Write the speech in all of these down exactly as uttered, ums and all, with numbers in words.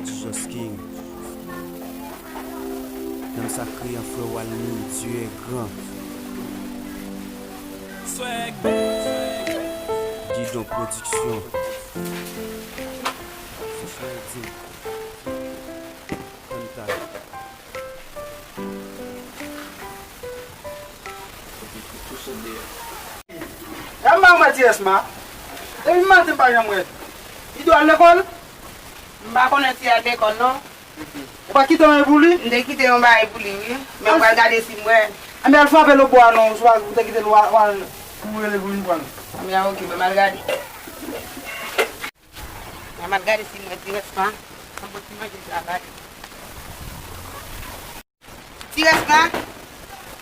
Josking. Nanm sa kriye an frè Walmy, Dieu est grand. Didon Production. Se sa yo di m. Kanta. Sa m ba ou mwen ti Esma. Depi maten m pa janm wè. Li dwe al lekòl? M pa konnen si al lekòl non. Ou pa kite anyen pou li? M te kite yon bagay pou li wi. Men m pral gade si m wè. Anben al frape lòtbò a non, ou te kite l, w al, w al pou rele pou vin pran l. Anben oke, ban m al gade. Ban m al gade si m wè ti Esma. An bon ti manje travay. Ti Esma?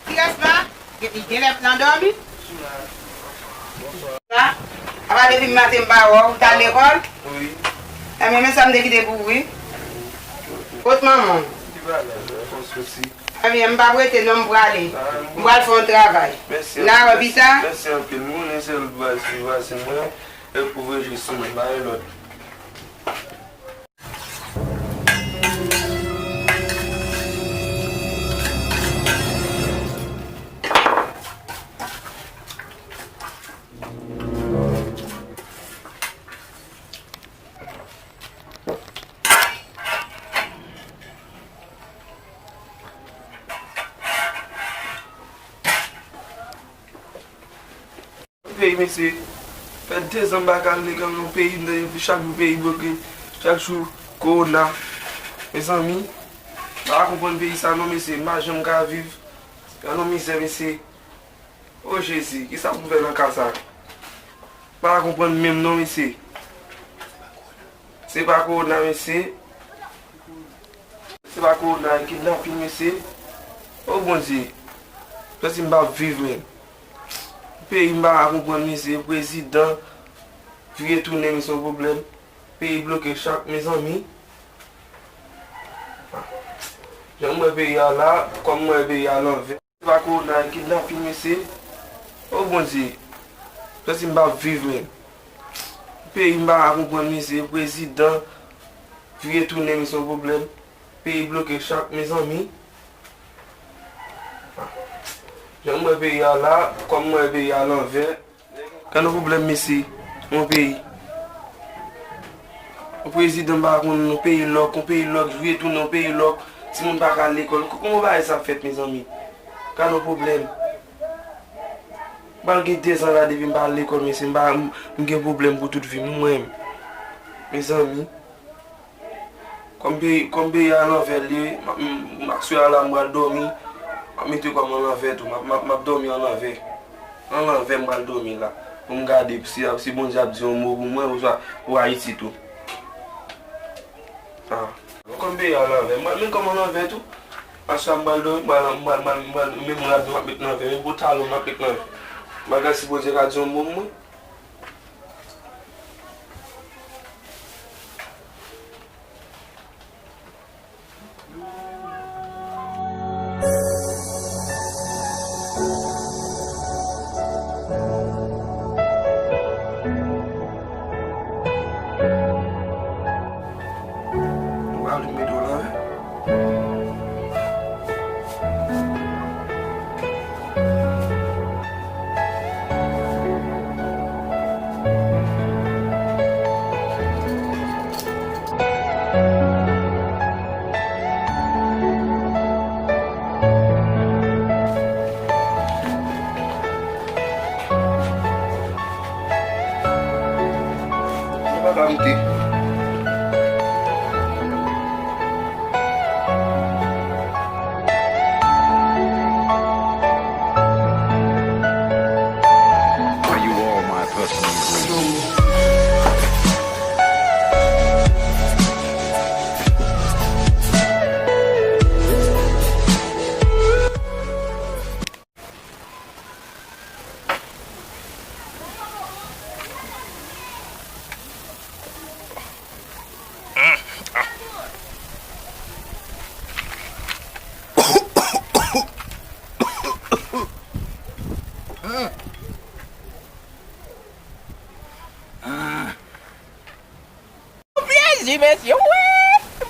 Ti Esma? Li genlè nan dòmi? Apa depi maten m pa wè w, ou t al lekòl? Wi. Enben men sa m te kite pou ou wi. Kot manman w? Enben m p ap rete non, m prale. M pral fè yon travay. N a wè pita. Mèsi anpil. M konnen sèl vwazin, vwazin mwen, e pou rejis mwen, pa gen lòt. Peyi, mesye, fè dezan m pa ka al lekòl nan peyi m, tande chak jou peyi bloke, chak jou kowona. Mezanmi, m pa konprann peyi sa non, mesye, m pa janm ka viv. Gad yon mizè, mesye. O Jezi, kisa pou m fè nan ka sa? M pa konprann menm non, mesye. Se pa kowona, mesye. Se pa kowona, e kidnapin, mesye. O Bondye. Santi m p ap viv menm. Peyi m pa ka konprann, mesye. Prezidan vire tounen, mesye, yon pwoblèm. Peyi bloke chak, mezanmi. Jan m wè peyi a la, kòm m wè peyi a lanvè. Se pa kowona, e kidnapin, mesye. O Bondye. Santi m p ap viv menm. Peyi m pa ka konprann, mesye. Prezidan vire tounen, mesye, yon pwoblèm. Peyi bloke chak, mezanmi. Jan m wè peyi a la, kòm m wè peyi a lanvè. Gad yon pwoblèm, mesye. Yon peyi. Yon prezidan m pa konn, yon peyi lòk, yon peyi lòk, vire tounen yon peyi lòk. Timoun pa ka al lekòl. Kòman bagay sa fèt, mezanmi? Gad yon pwoblèm. M pral gen dezan la depi m pa al lekòl, mesye. M pa, m, m gen pwoblèm pou tout vi m, mwen menm. Mezanmi. Kòm peyi, kòm peyi a lanvè l ye, m ap, m, m ap swe a la, m pral dòmi, m ap mete kò m an lanvè tou, m ap, m ap, m ap dòmi an lanvè. An lanvè m pral dòmi la. Pou m gade si, si Bondye ap di yon mo pou mwen, oswa pou Ayiti tou. Ah. Kòm peyi a lanvè, m pral met kò m an lanvè tou. Aswè a m pral dòmi, m pral, m pral, m pral, m pral, menm rad m ap met lanvè, menm pantalon m ap met lanvè. M pral gade si Bondye ka di yon mo pou mwen. Ou pa vle m mete w nan ri? Yo pa ka moute. Are you all my personal dreams? Plezi, mesye, wi!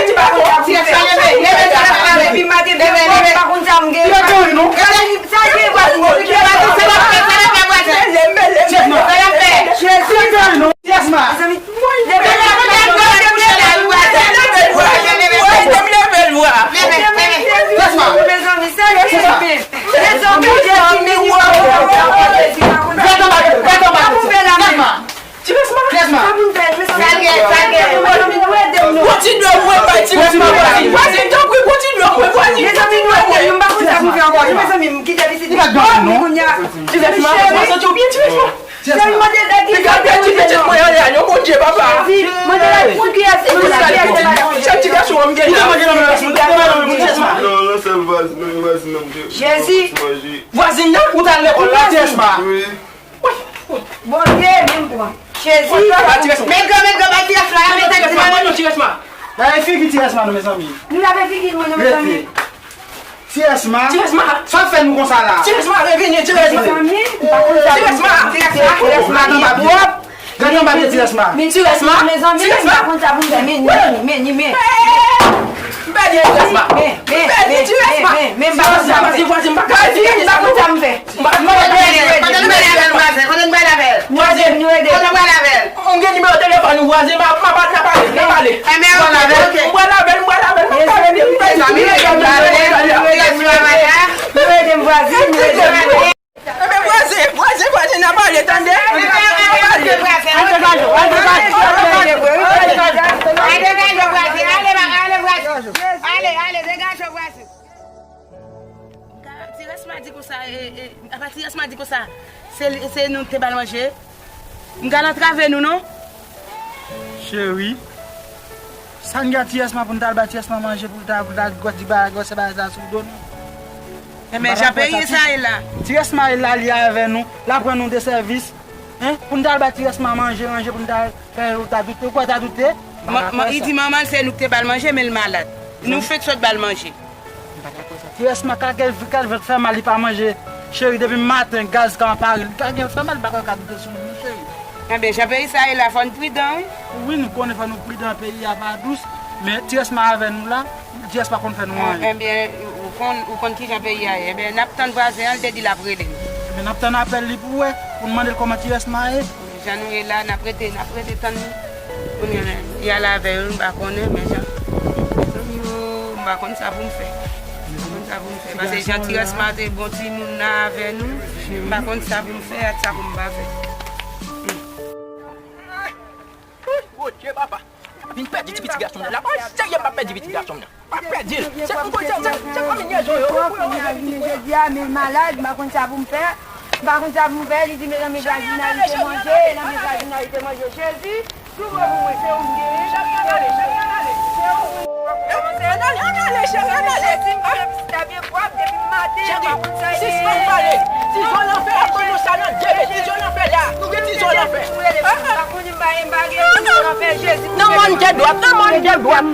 Ti pa konn sa pou fè. Depi maten, depi maten, m pa konn sa m gen. Sa gen vwazen, depi maten, se pa fè, sa pa fè vwazen. Sa pa fè. Jezi. Mezanmi, leve lwa, leve lwa, leve lwa. Mezanmi, sa Jezi. Mezanmi, Jezi, Jezi, pa konn sa pou fè la, men. Ti Resma. Ti Resma. Sa pou n fè, mezanmi. Sa gen, sa gen. Mezanmi, nou ede m, non. Kontinye anvoye bay Ti Resma, vwazin. Vwazin, tanpri, kontinye anvoye vwazin. Mezanmi, nou ede m, m pa konn sa pou fè ankò. Mezanmi, m kite pitit li. Li pa t byen, non. Kounye a. Ti Resma, ou santi w byen, Ti Resma? Cheri, mande lè ki sa pou mwen, non. Mwen anlè a, non, Bondye, papa. Jezi, mande lè pou kiyès, mande lè kiyès. Chèf ti gason an, m gen. Ou te mande nan men Ti Resma. Non, non, sèl vwazin, non, vwazin, non, m gen. Jezi. Manje. Vwazin nan? Ou t al lekòl la, Ti Resma? Wi. Bondye, men m pran. Jezi. Mèt gò, mèt gò, bay ti Resma la, mèt ti Resma. Lave figi Ti Resma, non, mezanmi. Nou lave figi nou, non, mezanmi. Ti Resma. Ti Resma. Sa w ap fè nou konsa la? Ti Resma, revini, Ti Resma. Mezanmi, m pa konn sa. Ti Resma. Ti Resma, Ti Resma, li pwòp. Gade anba pye Ti Resma. Men Ti Resma, mezanmi, m pa konn sa pou m fè. Men, men, men, men. M pèdi Ti Resma. Men, men, men, men, men, m pa konn sa pou m fè. Vwazin, m pa konn sa pou m fè. M pa konn sa pou m fè. Kote nou pral avè l, vwazin? Kote nou pral avè l? Vwazin, nou ede. Kote nou pral avè l? M gen nimewo telefòn ou, vwazin, m ap, m ap, n ap pale, n ap pale. Enben, oke. M pral avè l, m pral avè l, m ap pale, m pèdi. Mezanmi, nou ede m, nou ede m, nou ede m, vwazin, nou ede m. Enben, vwazin, vwazin, vwazin, n a pale, tande? N a pale. Ale, ale, ale, vwazin. Ale, ale, degaje w, vwazin. Ti Resma di konsa, e, e, apa Ti Resma di konsa, se, se nou te ba l manje. M ka antrave nou, non? Cheri, Sa n gen a Ti Esma pou n t al ba Ti Esma manje, pou l ta, pou l ta gòt di bagay, gòt se bagay sa sou do nou? Enben, jan peyi sa ye la. Ti Esma ye la, li avè nou, l ap rann nou de sèvis. Hein? Pou n t al ba Ti Esma manje, manje, pou n t al fè, ou ta doute, ou kwè ta doute? Li di manman l se nou ki te ba l manje, men l malad. Nou fenk sot ba l manje. M pa dakò sa. Ti Esma ka gen, ka gen fè mal, li pa manje. Cheri, depi maten, gaz ka anpare l. Li ka gen fè mal, li pa ka doute sou nou, cheri. Enben, jan peyi sa ye la, fò n pridan, wi. Wi, nou konnen fò nou pridan, peyi a pa dous. Men Ti Esma avè nou la, Ti Esma konn fè nou anyen. Enben, ou konn, ou konn kijan peyi a ye. Enben, n ap tann vwazen an, l te di l ap rele n. Enben, n ap tann apèl li pou wè, pou n mande l kòman Ti Esma ye. Jan nou ye la, n ap rete, n ap rete tann li. Kounye a, y al avè yo, m pa konnen, men jan. Mezanmi o, m pa konn sa pou m fè. M pa konn sa pou m fè. Pase jan Ti Esma te bon timoun nan avè nou, m pa konn sa pou m fè ak sa pou m pa fè. Bondye, papa. Vin pèdi ti pitit gason m nan. La pa serye, m pa pèdi pitit gason m nan. Pa pèdi l. Se pou se se se konbinezon yo. Jodi a, men l malad, m pa konn sa pou m fè. M pa konn sa pou m fè. Li di, "Mezanmi, vajina li te manje, e nan men vajina li te manje." Jezi, louvri pou mwen, se ou m genyen. Cheri, ann ale, cheri, ann ale. Se ou m genyen. Ann ale, ann ale, cheri, ann ale. Jezi, m genyen pitit la byen pwòp, depi m maten, m pa konn sa l genyen. Sispann pale. Tizon lanfè ap ban nou sa nan de men. Tizon lanfè la. Nou gen tizon lanfè. Nan mòn de dwat, nan mòn de dwat.